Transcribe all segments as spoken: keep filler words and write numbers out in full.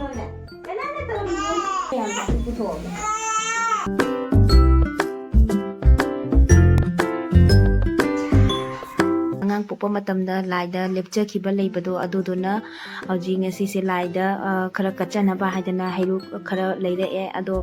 ꯀꯅꯥꯅ ꯇꯧꯔꯤꯅꯣ? ꯃꯌꯥꯝꯗꯣ ꯄꯨꯊꯣꯛꯑꯒꯦ꯫ ꯑꯉꯥꯡ ꯄꯣꯛꯄ ꯃꯇꯝꯗ ꯂꯥꯏꯗ ꯂꯦꯞꯆꯈꯤꯕ ꯂꯩꯕꯗꯣ, ꯑꯗꯨꯗꯨꯅ ꯍꯧꯖꯤꯛ ꯉꯁꯤꯁꯦ ꯂꯥꯏꯗ, ꯑ, ꯈꯔ ꯀꯠꯆꯅꯕ ꯍꯥꯏꯗꯅ ꯍꯩꯔꯨꯛ ꯈꯔ ꯂꯩꯔꯛꯑꯦ꯫ ꯑꯗꯣ,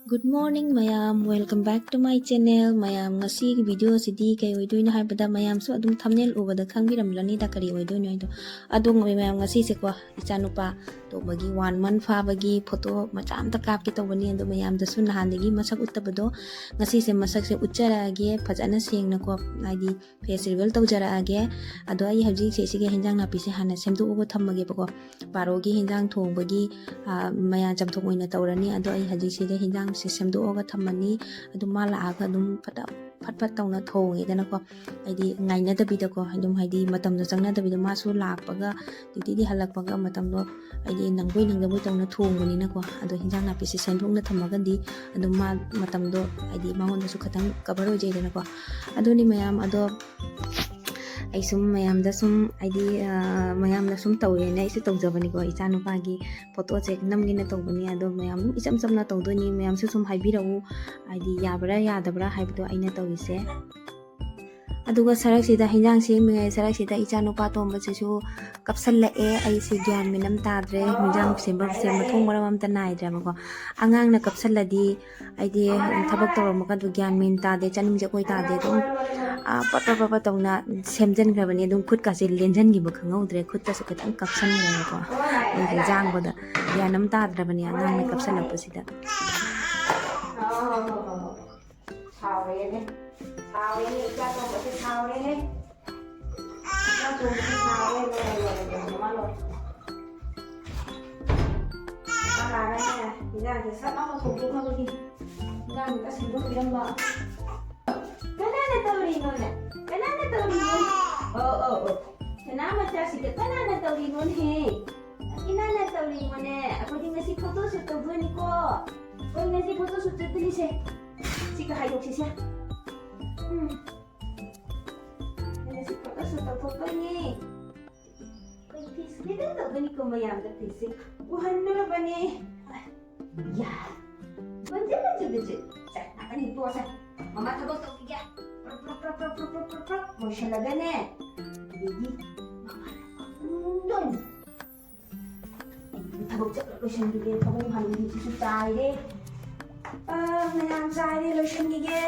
Good morning ꯃꯌꯥꯝ, welcome back to my channel꯫ ꯃꯌꯥꯝ, ꯉꯁꯤꯒꯤ video ꯁꯤꯗꯤ ꯀꯩ ꯑꯣꯏꯗꯣꯏꯅꯣ ꯍꯥꯏꯕꯗ, ꯃꯌꯥꯝꯁꯨ ꯑꯗꯨꯝ thumbnail ꯎꯕꯗ ꯈꯪꯕꯤꯔꯝꯂꯅꯤꯗ ꯀꯔꯤ ꯑꯣꯏꯗꯣꯏꯅꯣ ꯍꯥꯏꯗꯣ꯫ ꯑꯗꯣ ꯃꯌꯥꯝ, ꯉꯁꯤꯁꯦꯀꯣ, ꯏꯆꯥꯅꯨꯄꯥ ꯇꯣꯝꯕꯒꯤ one month ꯐꯥꯕꯒꯤ photo ꯃꯆꯥ ꯑꯝꯇ ꯀꯥꯞꯀꯦ ꯇꯧꯕꯅꯤ꯫ ꯑꯗꯣ ꯃꯌꯥꯝꯗꯁꯨ ꯅꯍꯥꯟꯗꯒꯤ ꯃꯁꯛ ꯎꯠꯇꯕꯗꯣ, ꯉꯁꯤꯁꯦ ꯃꯁꯛꯁꯦ ꯎꯠꯆꯔꯛꯑꯒꯦ ꯐꯖꯅ ꯁꯦꯡꯅꯀꯣ, ꯍꯥꯏꯗꯤ face reveal ꯇꯧꯖꯔꯛꯑꯒꯦ꯫ ꯑꯗꯣ ꯑꯩ ꯍꯧꯖꯤꯛꯁꯦ ꯁꯤꯒꯤ ꯍꯦꯟꯖꯥꯡ ꯅꯥꯄꯤꯁꯦ ꯍꯥꯟꯅ ꯁꯦꯝꯗꯣꯛꯑꯒ ꯊꯝꯃꯒꯦꯕꯀꯣ꯫ ꯕꯥꯔꯣꯒꯤ ꯍꯦꯟꯖꯥꯡ ꯊꯣꯡꯕꯒꯤ, ꯑ, ꯃꯌꯥꯟ ꯆꯝꯊꯣꯡ ꯑꯣꯏꯅ ꯇꯧꯔꯅꯤ꯫ ꯑꯗꯣ ꯑꯩ ꯍꯧꯖꯤꯛꯁꯤꯗ ꯍꯦꯟꯖꯥꯡꯁꯦ ꯁꯦꯝꯗꯣꯛꯑꯒ ꯊꯝꯃꯅꯤ꯫ ꯑꯗꯨ ꯃꯥ ꯂꯥꯛꯑꯒ ꯑꯗꯨꯝ ꯐꯠ ꯐꯠ ꯐꯠ ꯇꯧꯅ ꯊꯣꯡꯉꯦꯗꯅꯀꯣ꯫ ꯍꯥꯏꯗꯤ ꯉꯥꯏꯅꯗꯕꯤꯗꯀꯣ, ꯑꯗꯨꯝ ꯍꯥꯏꯗꯤ ꯃꯇꯝꯗꯣ ꯆꯪꯅꯗꯕꯤꯗ, ꯃꯥꯁꯨ ꯂꯥꯛꯄꯒ, duty ꯗꯤ ꯍꯜꯂꯛꯄꯒ ꯃꯇꯝꯗꯣ ꯍꯥꯏꯗꯤ ꯅꯪꯕꯣꯏ ꯅꯪꯗꯕꯣꯏ ꯇꯧꯅ ꯊꯣꯡꯕꯅꯤꯅꯀꯣ꯫ ꯑꯗꯣ ꯍꯦꯟꯖꯥꯡ ꯅꯥꯄꯤꯁꯦ ꯁꯦꯝꯗꯣꯛꯅ ꯊꯝꯃꯒꯗꯤ ꯑꯗꯨꯝ ꯃꯥ ꯃꯇꯝꯗꯣ ꯍꯥꯏꯗꯤ ꯃꯉꯣꯟꯗꯁꯨ ꯈꯤꯇꯪ cover ꯑꯣꯏꯖꯩꯗꯅꯀꯣ꯫ ꯑꯗꯨꯅꯤ ꯃꯌꯥꯝ꯫ ꯑꯗꯣ ꯑꯩ ꯁꯨꯝ ꯃꯌꯥꯝꯗ ꯁꯨꯝ ꯍꯥꯏꯗꯤ, ꯑ, ꯃꯌꯥꯝꯅ ꯁꯨꯝ ꯇꯧꯋꯦꯅ ꯑꯩꯁꯨ ꯇꯧꯖꯕꯅꯤꯀꯣ꯫ ꯏꯆꯥꯅꯨꯄꯥꯒꯤ photo ꯁꯦ ꯅꯝꯒꯦꯅ ꯇꯧꯕꯅꯤ꯫ ꯑꯗꯣ ꯃꯌꯥꯝ ꯑꯗꯨꯝ ꯏꯆꯝ ꯆꯝꯅ ꯇꯧꯗꯣꯏꯅꯤ꯫ ꯃꯌꯥꯝꯁꯨ ꯁꯨꯝ ꯍꯥꯏꯕꯤꯔꯛꯎ, ꯍꯥꯏꯗꯤ ꯌꯥꯕ꯭ꯔꯥ ꯌꯥꯗꯕ꯭ꯔꯥ ꯍꯥꯏꯕꯗꯣ ꯑꯩꯅ ꯇꯧꯔꯤꯁꯦ꯫ ꯑꯗꯨꯒ ꯁꯔꯛꯁꯤꯗ, ꯍꯤꯟꯖꯥꯡ ꯁꯦꯝꯃꯤꯉꯩ ꯁꯔꯛꯁꯤꯗ ꯏꯆꯥꯅꯨꯄꯥ ꯇꯣꯝꯕꯁꯤꯁꯨ ꯀꯞꯁꯜꯂꯛꯑꯦ꯫ ꯑꯩꯁꯦ ꯒ꯭ꯌꯥꯟ ꯃꯦꯟ ꯑꯃ ꯇꯥꯗ꯭ꯔꯦ꯫ ꯍꯤꯟꯖꯥꯡ ꯁꯦꯝꯕ, ꯁꯦꯝꯕ ꯊꯣꯡ ꯃꯔꯝ ꯑꯝꯇ ꯅꯥꯏꯗ꯭ꯔꯦꯕꯀꯣ꯫ ꯑꯉꯥꯡꯅ ꯀꯞꯁꯜꯂꯗꯤ ꯑꯩꯗꯤ ꯊꯕꯛ ꯇꯧꯔꯝꯃꯒ ꯑꯗꯨ ꯒ꯭ꯌꯥꯟ ꯃꯦꯟ ꯇꯥꯗꯦ, ꯆꯥꯅꯤꯡ ꯖꯒꯣꯏ ꯇꯥꯗꯦ꯫ ꯑꯗꯨꯝ, ꯑ, ꯄꯠ ꯄꯠ ꯄꯠ ꯄꯠ ꯇꯧꯅ ꯁꯦꯝꯖꯤꯟꯈ꯭ꯔꯕꯅꯤ꯫ ꯑꯗꯨꯝ ꯈꯨꯠꯀꯥꯁꯦ ꯂꯦꯟꯖꯟꯈꯤꯕ ꯈꯪꯍꯧꯗ꯭ꯔꯦ꯫ ꯈꯨꯠꯇꯁꯨ ꯈꯤꯇꯪ ꯀꯞꯁꯟꯈ꯭ꯔꯦꯕꯀꯣ꯫ ꯑꯩꯁꯦ ꯌꯥꯡꯕꯗ ꯒ꯭ꯌꯥꯟ ꯑꯃ ꯇꯥꯗ꯭ꯔꯕꯅꯤ ꯑꯉꯥꯡꯅ ꯀꯞꯁꯜꯂꯛꯄꯁꯤꯗ꯫ ꯁꯥꯎꯔꯦꯅꯦ꯫ ꯁꯥꯎꯔꯦꯅꯦ, ꯏꯆꯥ ꯇꯣꯝꯕꯁꯦ ꯁꯥꯎꯔꯦꯅꯦ꯫ ꯏꯆꯥ ꯇꯣꯝꯕꯁꯦ ꯁꯥꯎꯔꯦ, ꯂꯣꯏꯔꯦ, ꯂꯣꯏꯔꯦ, ꯂꯣꯏꯔꯦ, ꯃꯃꯥ ꯂꯣꯏꯔꯦ꯫ ꯃꯃꯥ ꯂꯥꯛꯑꯒꯅꯦ, ꯏꯟꯖꯥꯡꯁꯦ ꯁꯠ ꯂꯥꯎꯅ ꯊꯣꯡꯗꯣꯛꯅꯕꯒꯤ ꯏꯟꯖꯥꯡꯁꯦ ꯈꯔ ꯁꯦꯝꯗꯣꯛꯄꯤꯔꯝꯕ꯫ ꯀꯅꯥꯅ ꯇꯧꯔꯤꯅꯣꯅꯦ? ꯀꯅꯥꯅ ꯇꯧꯔꯤꯅꯣꯅꯦ? ꯑꯣ, ꯑꯣ, ꯑꯣ꯫ ꯁꯅꯥ ꯃꯆꯥꯁꯤꯗ ꯀꯅꯥꯅ ꯇꯧꯔꯤꯅꯣꯅꯦ? ꯏꯅꯥꯅ ꯇꯧꯔꯤꯅꯣꯅꯦ? ꯑꯩꯈꯣꯏꯗꯤ ꯉꯁꯤ photo shoot ꯇꯧꯗꯣꯏꯅꯤꯀꯣ꯫ ꯑꯩꯈꯣꯏ ꯉꯁꯤ photo shoot ꯆꯠꯇꯣꯏꯅꯤꯁꯦ꯫ ꯁꯤꯒ ꯍꯥꯏꯗꯣꯛꯁꯤꯁꯦ꯫ ꯎꯝ꯫ ꯑꯩꯅ ꯁꯤ photo shoot ꯇꯧꯊꯣꯛꯇꯣꯏꯅꯦ꯫ ꯑꯩꯈꯣꯏ ꯐꯤꯁꯤꯗꯤ ꯀꯩꯅꯣ ꯇꯧꯒꯅꯤꯀꯣ ꯃꯌꯥꯝꯗ ꯐꯤꯁꯦ ꯎꯍꯟꯅꯕꯅꯦ꯫ ꯌꯥ꯫ ꯕꯖꯦ, ꯕꯖꯦ, ꯕꯖꯦ꯫ ꯁꯦ, ꯉꯥꯛꯇꯪ ꯍꯤꯞꯄꯣꯁꯦ꯫ ꯃꯃꯥ ꯊꯕꯛ ꯇꯧꯈꯤꯒꯦ꯫ ꯄ꯭ꯔꯞ, ꯄ꯭ꯔꯞ, ꯄ꯭ꯔꯞ ꯂꯣꯏꯁꯤꯜꯂꯒꯅꯦ꯫ ꯑꯗꯒꯤ ꯃꯃꯥꯅ ꯐꯝꯗꯣꯏꯅꯤ꯫ ꯊꯕꯛ ꯆꯠꯂ ꯂꯣꯏꯁꯤꯟꯈꯤꯒꯦ꯫ ꯐꯃꯨꯡ ꯍꯥꯟꯅ ꯐꯤꯁꯤꯁꯨ ꯆꯥꯏꯔꯦ꯫ ꯑ, ꯃꯌꯥꯝ ꯆꯥꯏꯔꯦ, ꯂꯣꯏꯁꯤꯟꯈꯤꯒꯦ꯫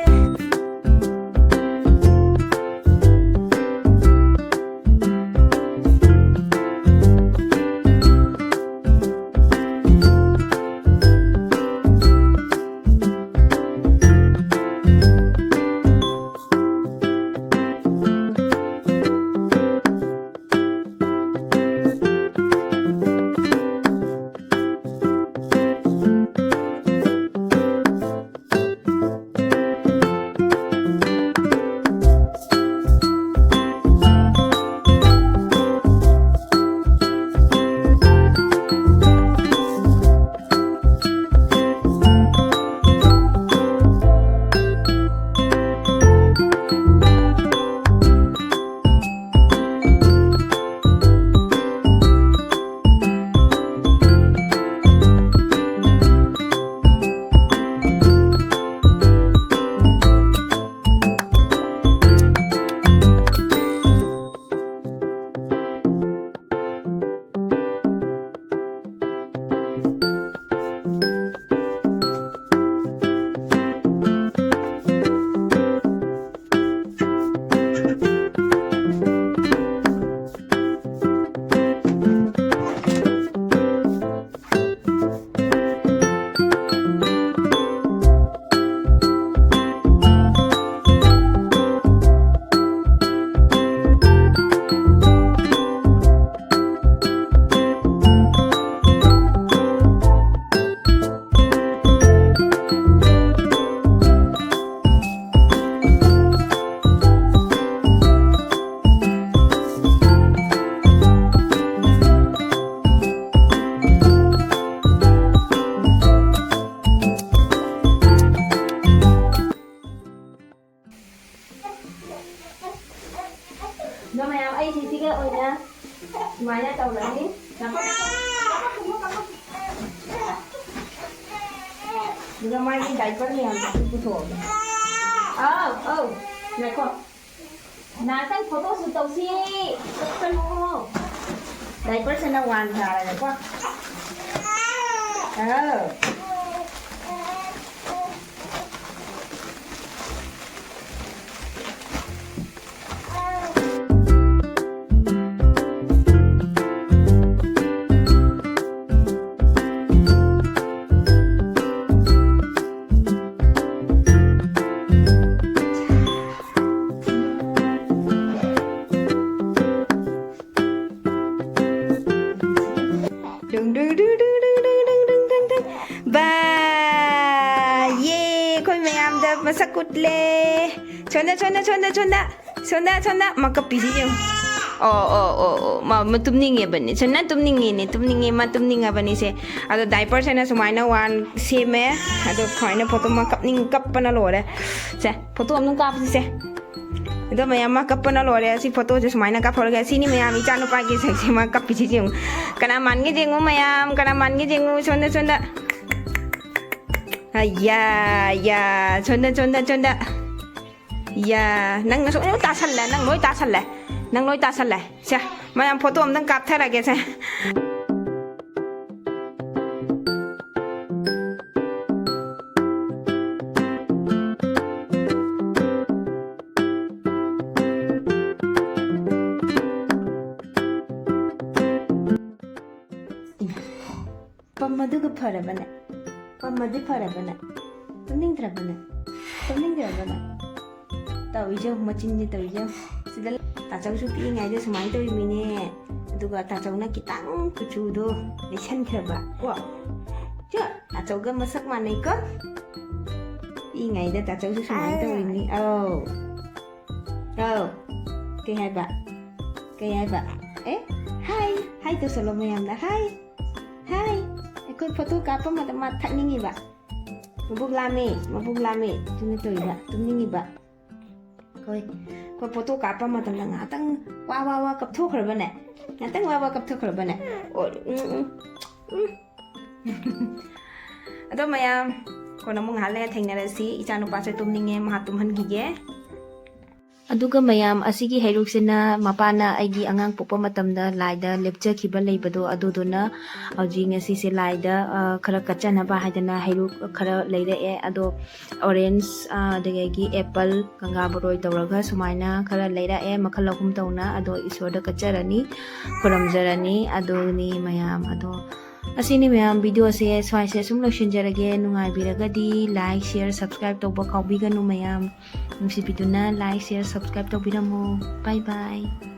ꯑꯗꯨꯒ ꯃꯥꯒꯤ diaper ꯃꯌꯥꯝꯗꯨꯁꯨ ꯄꯨꯊꯣꯛꯑꯒꯦ꯫ ꯑꯧ, ꯑꯧ, ꯉꯥꯏꯈꯣ꯫ ꯉꯥꯏꯍꯥꯛꯇꯪ photo shoot ꯇꯧꯁꯤ꯫ ꯆꯠꯀꯅꯨ꯫ Diaper ꯁꯦ ꯅꯪ ꯋꯥꯟ ꯊꯥꯔꯒꯀꯣ꯫ ꯑꯧ꯫ ꯗꯨꯡ, ꯗꯨꯡ, ꯗꯨꯡ, ꯗꯨꯡ꯫ ꯕꯥ! ꯌꯦ! ꯑꯩꯈꯣꯏ ꯃꯌꯥꯝꯗ ꯃꯁꯛ ꯎꯠꯂꯦ꯫ ꯁꯣꯝꯗ, ꯁꯣꯝꯗ, ꯁꯣꯝꯗ, ꯁꯣꯝꯗ꯫ ꯁꯣꯝꯗ, ꯁꯣꯝꯗ꯫ ꯃꯥ ꯀꯞꯄꯤꯁꯤ ꯌꯦꯡꯉꯨ꯫ ꯑꯣ, ꯑꯣ, ꯑꯣ, ꯑꯣ꯫ ꯃꯥ, ꯃꯥ ꯇꯨꯝꯅꯤꯡꯉꯦꯕꯅꯤ꯫ ꯁꯣꯝꯗ ꯇꯨꯝꯅꯤꯡꯉꯦꯅꯦ꯫ ꯇꯨꯝꯅꯤꯡꯉꯦ꯫ ꯃꯥ ꯇꯨꯝꯅꯤꯡꯉꯕꯅꯤ ꯁꯦ꯫ ꯑꯗꯣ diaper ꯁꯦꯅ ꯁꯨꯃꯥꯏꯅ ꯋꯥꯟ ꯁꯦꯝꯃꯦ꯫ ꯑꯗꯣ ꯁꯨꯃꯥꯏꯅ photo ꯃꯥ ꯀꯞꯅꯤꯡ-, ꯀꯞꯄꯅ ꯂꯣꯏꯔꯦ꯫ ꯁꯦ, photo ꯑꯝꯇꯪ ꯀꯥꯞꯄꯁꯤ ꯁꯦ꯫ ꯑꯗꯣ ꯃꯌꯥꯝ ꯃꯥ ꯀꯞꯄꯅ ꯂꯣꯏꯔꯦ꯫ ꯑꯁꯤ photo ꯁꯦ ꯁꯨꯃꯥꯏꯅ ꯀꯥꯞꯍꯧꯔꯒꯦ꯫ ꯑꯁꯤꯅꯤ ꯃꯌꯥꯝ ꯏꯆꯥꯅꯨꯄꯥꯒꯤ ꯁꯛꯁꯦ ꯃꯥ ꯀꯞꯄꯤꯁꯤ ꯌꯦꯡꯉꯨ꯫ ꯀꯅꯥ ꯃꯥꯟꯒꯦ ꯌꯦꯡꯉꯨ ꯃꯌꯥꯝ, ꯀꯅꯥ ꯃꯥꯟꯒꯦ ꯌꯦꯡꯉꯨ꯫ ꯁꯣꯝꯗ, ꯁꯣꯝꯗ꯫ ꯑꯌꯥ, ꯌꯥ꯫ ꯁꯣꯝꯗ, ꯁꯣꯝꯗ, ꯁꯣꯝꯗ꯫ ꯌꯥ, ꯅꯪꯅ ꯁꯨꯝ ꯂꯣꯏ ꯇꯥꯁꯜꯂꯦ, ꯅꯪ ꯂꯣꯏ ꯇꯥꯁꯜꯂꯦ, ꯅꯪ ꯂꯣꯏ ꯇꯥꯁꯜꯂꯦ꯫ ꯁꯦ, ꯃꯌꯥꯝ photo ꯑꯝꯇꯪ ꯀꯥꯞꯊꯔꯒꯦ ꯁꯦ꯫ ꯄꯝ ꯑꯗꯨꯒ ꯐꯔꯕꯅꯦ? ꯄꯝ ꯑꯗꯨ ꯐꯔꯕꯅꯦ? ꯇꯨꯝꯅꯤꯡꯗ꯭ꯔꯕꯅꯦ? ꯇꯨꯝꯅꯤꯡꯗ꯭ꯔꯕꯅꯦ? ꯇꯧꯔꯤꯁꯦ ꯌꯦꯡꯉꯨ, ꯃꯆꯤꯟꯁꯦ ꯇꯧꯔꯤꯁꯦ ꯌꯦꯡꯉꯨ꯫ ꯁꯤꯗ ꯇꯥꯆꯧꯁꯨ ꯄꯤꯛꯏꯉꯩꯗ ꯁꯨꯃꯥꯏꯅ ꯇꯧꯔꯤꯃꯤꯅꯦ꯫ ꯑꯗꯨꯒ ꯇꯥꯆꯧꯅ ꯈꯤꯇꯪ ꯀꯨꯆꯨꯗꯣ ꯂꯩꯁꯟꯈ꯭ꯔꯕ꯫ ꯀꯣ? ꯆꯣ, ꯇꯥꯆꯧꯒ ꯃꯁꯛ ꯃꯥꯟꯅꯩꯀꯣ? ꯄꯤꯛꯏꯉꯩꯗ ꯇꯥꯆꯧꯁꯨ ꯁꯨꯃꯥꯏꯅ ꯇꯧꯔꯤꯅꯤ꯫ ꯑꯧ꯫ ꯑꯧ꯫ ꯀꯩ ꯍꯥꯏꯕ? ꯀꯩ ꯍꯥꯏꯕ? ꯑꯦ? Hi! Hi ꯇꯧꯁꯜꯂꯣ ꯃꯌꯥꯝꯗ꯫ Hi! Hi! ꯑꯩꯈꯣꯏ photo ꯀꯥꯞꯄ ꯃꯇꯝ ꯃꯥ ꯊꯛꯅꯤꯡꯉꯤꯕ꯫ ꯃꯕꯨꯛ ꯂꯥꯝꯃꯦ, ꯃꯕꯨꯛ ꯂꯥꯝꯃꯦ꯫ ꯑꯗꯨꯅ ꯇꯧꯔꯤꯕ, ꯇꯨꯝꯅꯤꯡꯉꯤꯕ꯫ ꯍꯣꯏ, ꯑꯩꯈꯣꯏ ꯐꯣꯇꯣ ꯀꯥꯞꯄ ꯃꯇꯝꯗ ꯉꯥꯏꯍꯥꯛꯇꯪ ꯋꯥ ꯋꯥ ꯋꯥ ꯀꯞꯊꯣꯛꯈ꯭ꯔꯕꯅꯦ, ꯉꯥꯛꯇꯪ ꯋꯥ ꯋꯥ ꯀꯞꯊꯣꯛꯈ꯭ꯔꯕꯅꯦ꯫ ꯑꯣ, ꯎꯝ, ꯎꯝ, ꯎꯝ꯫ ꯑꯗꯣ ꯃꯌꯥꯝ, ꯀꯣꯟꯅ ꯑꯃꯨꯛ ꯉꯥꯏꯍꯥꯛ ꯂꯩꯔ ꯊꯦꯡꯅꯔꯁꯤ꯫ ꯏꯆꯥꯅꯨꯄꯥꯁꯦ ꯇꯨꯝꯅꯤꯡꯉꯦ, ꯃꯍꯥꯛ ꯇꯨꯝꯍꯟꯈꯤꯒꯦ꯫ ꯑꯗꯨꯒ ꯃꯌꯥꯝ, ꯑꯁꯤꯒꯤ ꯍꯩꯔꯨꯛꯁꯤꯅ ꯃꯄꯥꯅ ꯑꯩꯒꯤ ꯑꯉꯥꯡ ꯄꯣꯛꯄ ꯃꯇꯝꯗ ꯂꯥꯏꯗ ꯂꯦꯞꯆꯈꯤꯕ ꯂꯩꯕꯗꯣ, ꯑꯗꯨꯗꯨꯅ ꯍꯧꯖꯤꯛ ꯉꯁꯤꯁꯦ ꯂꯥꯏꯗ, ꯑ, ꯈꯔ ꯀꯠꯆꯅꯕ ꯍꯥꯏꯗꯅ ꯍꯩꯔꯨꯛ ꯈꯔ ꯂꯩꯔꯛꯑꯦ꯫ ꯑꯗꯣ orange, ꯑ, ꯑꯗꯒꯤ apple, ꯒꯪꯒꯥ ꯕꯣꯔꯣꯏ ꯇꯧꯔꯒ ꯁꯨꯃꯥꯏꯅ ꯈꯔ ꯂꯩꯔꯛꯑꯦ, ꯃꯈꯜ ꯑꯍꯨꯝ ꯇꯧꯅ꯫ ꯑꯗꯣ ꯏꯁꯣꯔꯗ ꯀꯠꯆꯔꯅꯤ, ꯈꯨꯔꯨꯝꯖꯔꯅꯤ꯫ ꯑꯗꯨꯅꯤ ꯃꯌꯥꯝ꯫ ꯑꯗꯣ ꯑꯁꯤꯅꯤ ꯃꯌꯥꯝ, video ꯁꯦ ꯁ꯭ꯋꯥꯏꯁꯦ ꯁꯨꯝ ꯂꯣꯏꯁꯤꯟꯖꯔꯒꯦ꯫ ꯅꯨꯡꯉꯥꯏꯕꯤꯔꯒꯗꯤ like, share, subscribe ꯇꯧꯕ ꯀꯥꯎꯕꯤꯒꯅꯨ ꯃꯌꯥꯝ꯫ ꯅꯨꯡꯁꯤꯕꯤꯗꯨꯅ like, share, subscribe ꯇꯧꯕꯤꯔꯝꯃꯣ꯫ Bye bye꯫